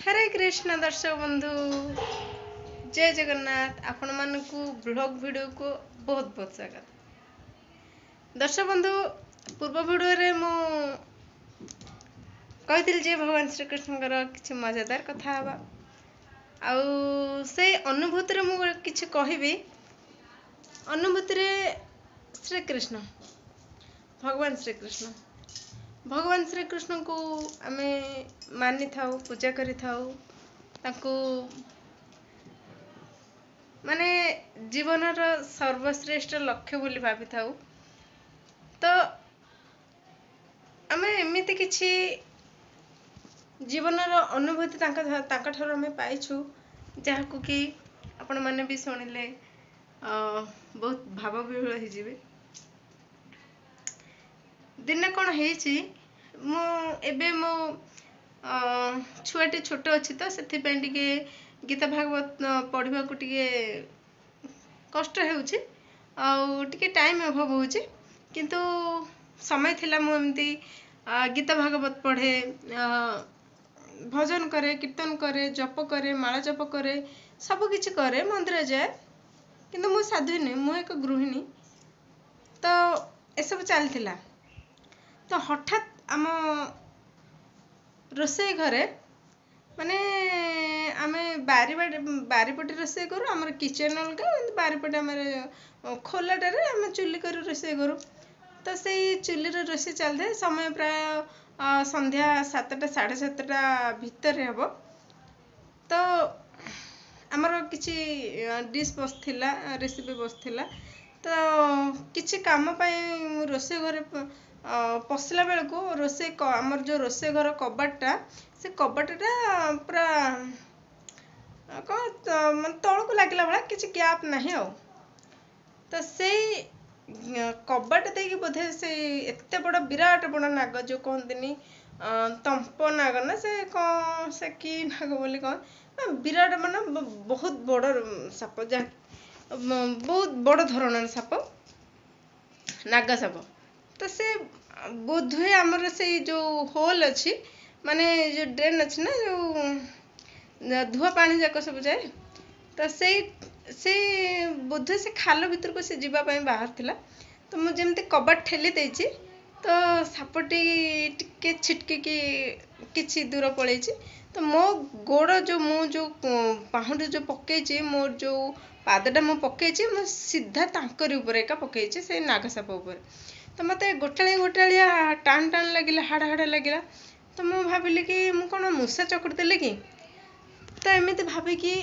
ହରେ କୃଷ୍ଣ ଦର୍ଶକ ବନ୍ଧୁ, ଜୟ ଜଗନ୍ନାଥ। ଆପଣମାନଙ୍କୁ ବ୍ଲଗ୍ ଭିଡ଼ିଓକୁ ବହୁତ ବହୁତ ସ୍ୱାଗତ। ଦର୍ଶକ ବନ୍ଧୁ, ପୂର୍ବ ଭିଡ଼ିଓରେ ମୁଁ କହିଥିଲି ଯେ ଭଗବାନ ଶ୍ରୀକୃଷ୍ଣଙ୍କର କିଛି ମଜାଦାର କଥା ହେବା, ଆଉ ସେଇ ଅନୁଭୂତିରେ ମୁଁ କିଛି କହିବି। ଅନୁଭୂତିରେ ଶ୍ରୀକୃଷ୍ଣ, ଭଗବାନ ଶ୍ରୀକୃଷ୍ଣ, ଭଗବାନ ଶ୍ରୀକୃଷ୍ଣଙ୍କୁ ଆମେ ମାନିଥାଉ, ପୂଜା କରିଥାଉ, ତାଙ୍କୁ ମାନେ ଜୀବନର ସର୍ବଶ୍ରେଷ୍ଠ ଲକ୍ଷ୍ୟ ବୋଲି ଭାବିଥାଉ। ତ ଆମେ ଏମିତି କିଛି ଜୀବନର ଅନୁଭୂତି ତାଙ୍କଠାରୁ ଆମେ ପାଇଛୁ, ଯାହାକୁ କି ଆପଣମାନେ ବି ଶୁଣିଲେ ବହୁତ ଭାବବିହ୍ୱଳ ହେଇଯିବେ। ଦିନେ କ'ଣ ହେଇଛି, ମୁଁ ଏବେ ମୋ ଛୁଆଟି ଛୋଟ ଅଛି, ତ ସେଥିପାଇଁ ଟିକେ ଗୀତା ଭାଗବତ ପଢ଼ିବାକୁ ଟିକେ କଷ୍ଟ ହେଉଛି ଆଉ ଟିକେ ଟାଇମ୍ ଅଭାବ ହେଉଛି। କିନ୍ତୁ ସମୟ ଥିଲା, ମୁଁ ଏମିତି ଗୀତା ଭାଗବତ ପଢ଼େ, ଭଜନ କରେ, କୀର୍ତ୍ତନ କରେ, ଜପ କରେ, ମାଳା ଜପ କରେ, ସବୁ କିଛି କରେ, ମନ୍ଦିର ଯାଏ। କିନ୍ତୁ ମୁଁ ସାଧୁ ନୁହେଁ, ମୁଁ ଏକ ଗୃହିଣୀ। ତ ଏସବୁ ଚାଲିଥିଲା। ତ ହଠାତ୍ ଆମ ରୋଷେଇ ଘରେ, ମାନେ ଆମେ ବାରିପଟେ ରୋଷେଇ କରୁ, ଆମର କିଚେନ୍ ଅଲଗା, ବାରିପଟେ ଆମର ଖୋଲାଟାରେ ଆମେ ଚୁଲି କରି ରୋଷେଇ କରୁ। ତ ସେଇ ଚୁଲିରେ ରୋଷେଇ ଚାଲିଥାଏ। ସମୟ ପ୍ରାୟ ସନ୍ଧ୍ୟା 7ଟା 7:30 ଭିତରେ ହେବ। ତ ଆମର କିଛି ଡିସ୍ ବସିଥିଲା, ରେସିପି ବସିଥିଲା। ତ କିଛି କାମ ପାଇଁ ମୁଁ ରୋଷେଇ ଘରେ ପଶିଲା ବେଳକୁ ରୋଷେଇ ଆମର ଯେଉଁ ରୋଷେଇ ଘର କବାଟଟା, ସେ କବାଟଟା ପୁରା କ'ଣ ମାନେ ତଳକୁ ଲାଗିଲା ଭଳିଆ, କିଛି ଗ୍ୟାପ୍ ନାହିଁ। ଆଉ ତ ସେଇ କବାଟ ଦେଇକି ବୋଧେ ସେଇ ଏତେ ବଡ଼ ବିରାଟ ବଡ଼ ନାଗ, ଯେଉଁ କହନ୍ତିନି ତମ୍ପ ନାଗ ନା ସେ କ'ଣ, ସେ କି ନାଗ ବୋଲି କ'ଣ, ବିରାଟ ମାନେ ବହୁତ ବଡ଼ ସାପ, ଯାହା ବହୁତ ବଡ଼ ଧରଣର ସାପ, ନାଗ ସାପ। ତ ସେ ବୋଧହୁଏ ଆମର ସେଇ ଯେଉଁ ହୋଲ୍ ଅଛି, ମାନେ ଯେଉଁ ଡ୍ରେନ୍ ଅଛି ନା, ଯେଉଁ ଧୁଆ ପାଣି ଯାକ ସବୁ ଯାଏ, ତ ସେଇ ସେଇ ବୋଧହୁଏ ସେ ଖାଲ ଭିତରକୁ ସେ ଯିବା ପାଇଁ ବାହାରିଥିଲା। ତ ମୁଁ ଯେମିତି କବାଟ ଠେଲି ଦେଇଛି, ତ ସାପଟି ଟିକେ ଛିଟକିକି କିଛି ଦୂର ପଳେଇଛି। ତ ମୋ ଗୋଡ଼ ଯେଉଁ, ମୁଁ ଯେଉଁ ପାହୁଣ୍ଡ ଯେଉଁ ପକେଇଛି, ମୋର ଯେଉଁ ପାଦଟା ମୁଁ ପକେଇଛି, ମୁଁ ସିଧା ତାଙ୍କରି ଉପରେ ଏକା ପକେଇଛି, ସେଇ ନାଗ ସାପ ଉପରେ। ତ ମୋତେ ଗୋଟାଳିଆ ଗୋଟାଳିଆ ଟାଣ ଟାଣ ଲାଗିଲା, ହାଡ଼ ହାଡ଼ ଲାଗିଲା। ତ ମୁଁ ଭାବିଲି କି ମୁଁ କ'ଣ ମୂଷା ଚକୁଟି ଦେଲି କି? ତ ଏମିତି ଭାବିକି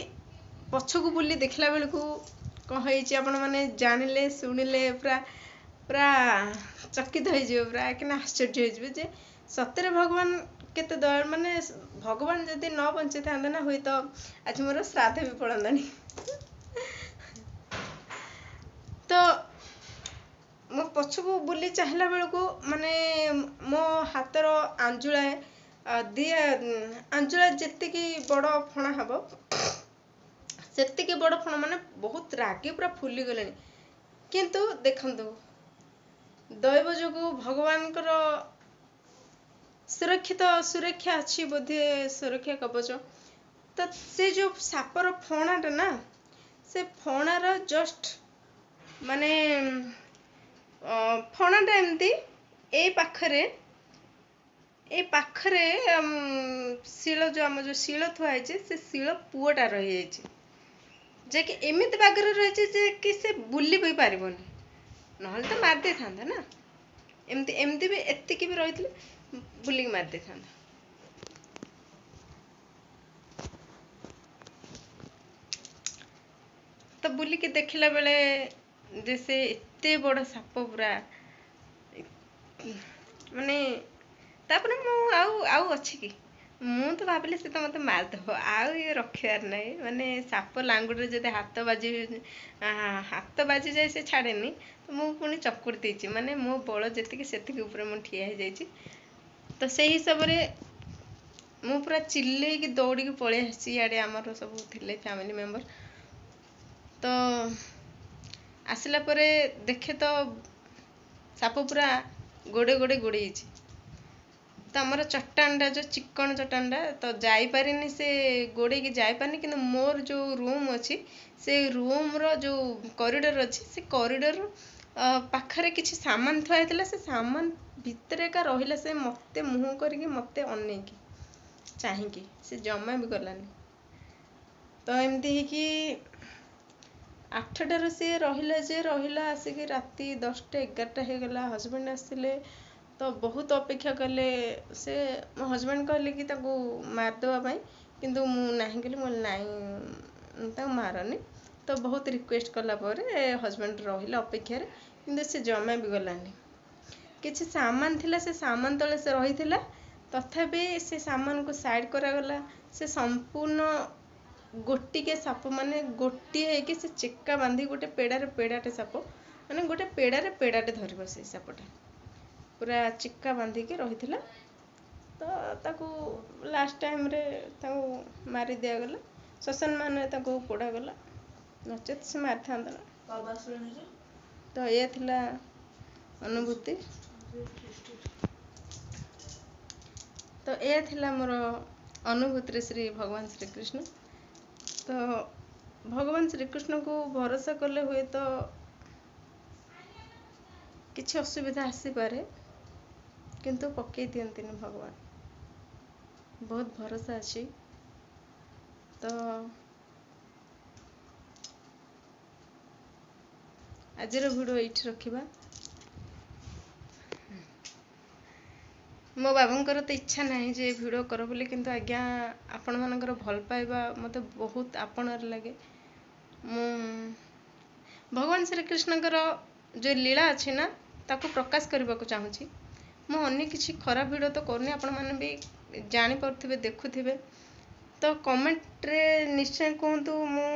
ପଛକୁ ବୁଲି ଦେଖିଲା ବେଳକୁ କ'ଣ ହେଇଛି ଆପଣମାନେ ଜାଣିଲେ ଶୁଣିଲେ ପୁରା ପୁରା ଚକିତ ହେଇଯିବେ, ପୁରା କିନା ଆଶ୍ଚର୍ଯ୍ୟ ହେଇଯିବେ ଯେ ସତରେ ଭଗବାନ କେତେ ଦୟା। ମାନେ ଭଗବାନ ଯଦି ନ ବଞ୍ଚେଇଥାନ୍ତେ ନା, ହୁଏତ ଆଜି ମୋର ଶ୍ରାଦ୍ଧ ବି ପଡ଼ନ୍ତାନି। ତ ମୋ ପଛକୁ ବୁଲି ଚାହିଁଲା ବେଳକୁ, ମାନେ ମୋ ହାତର ଆଞ୍ଜୁଳାଏ ଦି ଆଞ୍ଜୁଳା ଯେତିକି ବଡ଼ ଫଣା ହେବ, ସେତିକି ବଡ଼ ଫଣା, ମାନେ ବହୁତ ରାଗି ପୁରା ଫୁଲିଗଲେଣି। କିନ୍ତୁ ଦେଖନ୍ତୁ, ଦୈବ ଯୋଗୁଁ ଭଗବାନଙ୍କର ସୁରକ୍ଷିତ ସୁରକ୍ଷା ଅଛି ବୋଧେ, ସୁରକ୍ଷା କବଚ। ତ ସେ ଯେଉଁ ସାପର ଫଣାଟା ନା, ସେ ଫଣାର ଜଷ୍ଟ ମାନେ ଫଣାଟା ଏମିତି ଏଇ ପାଖରେ, ଏଇ ପାଖରେ ଶିଳ, ଯେଉଁ ଆମ ଯେଉଁ ଶିଳ ଥୁଆ ହେଇଛି, ସେ ଶିଳ ପୁଅଟା ରହିଯାଇଛି, ଯାହାକି ଏମିତି ବାଗରେ ରହିଛି ଯେ କି ସେ ବୁଲି ବି ପାରିବନି, ନହେଲେ ତ ମାରି ଦେଇଥାନ୍ତା ନା। ଏମିତି ଏମିତି ବି ଏତିକି ବି ରହିଥିଲେ ବୁଲିକି ମାରି ଦେଇଥାନ୍ତା। ତ ବୁଲିକି ଦେଖିଲା ବେଳେ ଯେ ସେ ଏତେ ବଡ଼ ସାପ ପୁରା, ମାନେ ତାପରେ ମୁଁ ଆଉ ଆଉ ଅଛି କି, ମୁଁ ତ ଭାବିଲି ସେ ତ ମୋତେ ମାରିଦେବ, ଆଉ ଇଏ ରଖିବାର ନାହିଁ। ମାନେ ସାପ ଲାଙ୍ଗୁଡ଼ରେ ଯଦି ହାତ ବାଜିଯାଏ ସେ ଛାଡ଼େନି। ତ ମୁଁ ପୁଣି ଚକୁଡ଼ି ଦେଇଛି, ମାନେ ମୋ ବଳ ଯେତିକି ସେତିକି ଉପରେ ମୁଁ ଠିଆ ହେଇଯାଇଛି। ତ ସେଇ ହିସାବରେ ମୁଁ ପୁରା ଚିଲେଇକି ଦୌଡ଼ିକି ପଳେଇ ଆସିଛି। ଇଆଡ଼େ ଆମର ସବୁ ଥିଲେ ଫ୍ୟାମିଲି ମେମ୍ବର। ତ ଆସିଲା ପରେ ଦେଖେ ତ ସାପ ପୁରା ଗୋଡ଼େଇ ଗୋଡ଼େଇ ଗୋଡ଼େଇଛି। ତ ଆମର ଚଟାଣଟା ଯେଉଁ ଚିକ୍କଣ ଚଟାଣଟା ତ ଯାଇପାରିନି, ସେ ଗୋଡ଼େଇକି ଯାଇପାରିନି। କିନ୍ତୁ ମୋର ଯେଉଁ ରୁମ୍ ଅଛି, ସେ ରୁମ୍ର ଯେଉଁ କରିଡ଼ର ଅଛି, ସେ କରିଡ଼ର ପାଖରେ କିଛି ସାମାନ ଥୁଆ ହେଇଥିଲା, ସେ ସାମାନ ଭିତରେ ଏକା ରହିଲା ସେ, ମୋତେ ମୁହଁ କରିକି, ମୋତେ ଅନେଇକି ଚାହିଁକି, ସେ ଜମା ବି ଗଲାନି। ତ ଏମିତି ହେଇକି 8ଟାରୁ ସିଏ ରହିଲା ଯେ ରହିଲା, ଆସିକି ରାତି 10ଟା 11ଟା ହେଇଗଲା। ହଜବେଣ୍ଡ ଆସିଲେ ତ ବହୁତ ଅପେକ୍ଷା କଲେ ସେ। ମୋ ହଜବେଣ୍ଡ କହିଲେ କି ତାକୁ ମାରିଦେବା ପାଇଁ, କିନ୍ତୁ ମୁଁ ନାହିଁ କଲି। ମୁଁ କହିଲି ନାଇଁ, ତାକୁ ମାରନି। ତ ବହୁତ ରିକ୍ୱେଷ୍ଟ କଲା ପରେ ହଜବେଣ୍ଡ ରହିଲେ ଅପେକ୍ଷାରେ, କିନ୍ତୁ ସେ ଜମା ବି ଗଲାନି। କିଛି ସାମାନ ଥିଲା, ସେ ସାମାନ ତଳେ ସେ ରହିଥିଲା। ତଥାପି ସେ ସାମାନକୁ ସାଇଡ଼୍ କରାଗଲା। ସେ ସମ୍ପୂର୍ଣ୍ଣ ଗୋଟିକେ ସାପ, ମାନେ ଗୋଟିଏ ହେଇକି ସେ ଚେକା ବାନ୍ଧି ଗୋଟେ ପେଡ଼ାରେ ପେଡ଼ାଟେ ସାପ, ମାନେ ଗୋଟେ ପେଡ଼ାରେ ପେଡ଼ାଟେ ଧରିବ ସେଇ ସାପଟା ପୁରା ଚିକା ବାନ୍ଧିକି ରହିଥିଲା। ତ ତାକୁ ଲାଷ୍ଟ ଟାଇମ୍ରେ ତାକୁ ମାରି ଦିଆଗଲା, ଶ୍ମଶାନରେ ତାକୁ ପୋଡ଼ାଗଲା, ନଚେତ୍ ସେ ମାରିଥାନ୍ତା ନା। ତ ଏଇଆ ଥିଲା ଅନୁଭୂତି। ତ ଏଇଆ ଥିଲା ମୋର ଅନୁଭୂତିରେ ଶ୍ରୀ ଭଗବାନ ଶ୍ରୀକୃଷ୍ଣ। ତ ଭଗବାନ ଶ୍ରୀକୃଷ୍ଣଙ୍କୁ ଭରସା କଲେ ହୁଏତ କିଛି ଅସୁବିଧା ଆସିପାରେ, କିନ୍ତୁ ପକେଇ ଦିଅନ୍ତିନି ଭଗବାନ। ବହୁତ ଭରସା ଅଛି। ତ ଆଜିର ଭିଡ଼ିଓ ଏଇଠି ରଖିବା। ମୋ ବାବୁଙ୍କର ତ ଇଚ୍ଛା ନାହିଁ ଯେ ଭିଡ଼ିଓ କର ବୋଲି, କିନ୍ତୁ ଆଜ୍ଞା ଆପଣମାନଙ୍କର ଭଲ ପାଇବା ମୋତେ ବହୁତ ଆପଣାର ଲାଗେ। ମୁଁ ଭଗବାନ ଶ୍ରୀକୃଷ୍ଣଙ୍କର ଯେଉଁ ଲୀଳା ଅଛି ନା, ତାକୁ ପ୍ରକାଶ କରିବାକୁ ଚାହୁଁଛି। ମୁଁ ଅନ୍ୟ କିଛି ଖରାପ ଭିଡ଼ିଓ ତ କରୁନି, ଆପଣମାନେ ବି ଜାଣିପାରୁଥିବେ, ଦେଖୁଥିବେ। ତ କମେଣ୍ଟରେ ନିଶ୍ଚୟ କୁହନ୍ତୁ। ମୁଁ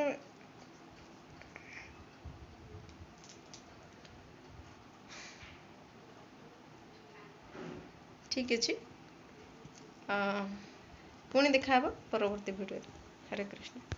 ଠିକ୍ ଅଛି, ପୁଣି ଦେଖାହେବ ପରବର୍ତ୍ତୀ ଭିଡ଼ିଓରେ। ହରେ କୃଷ୍ଣ।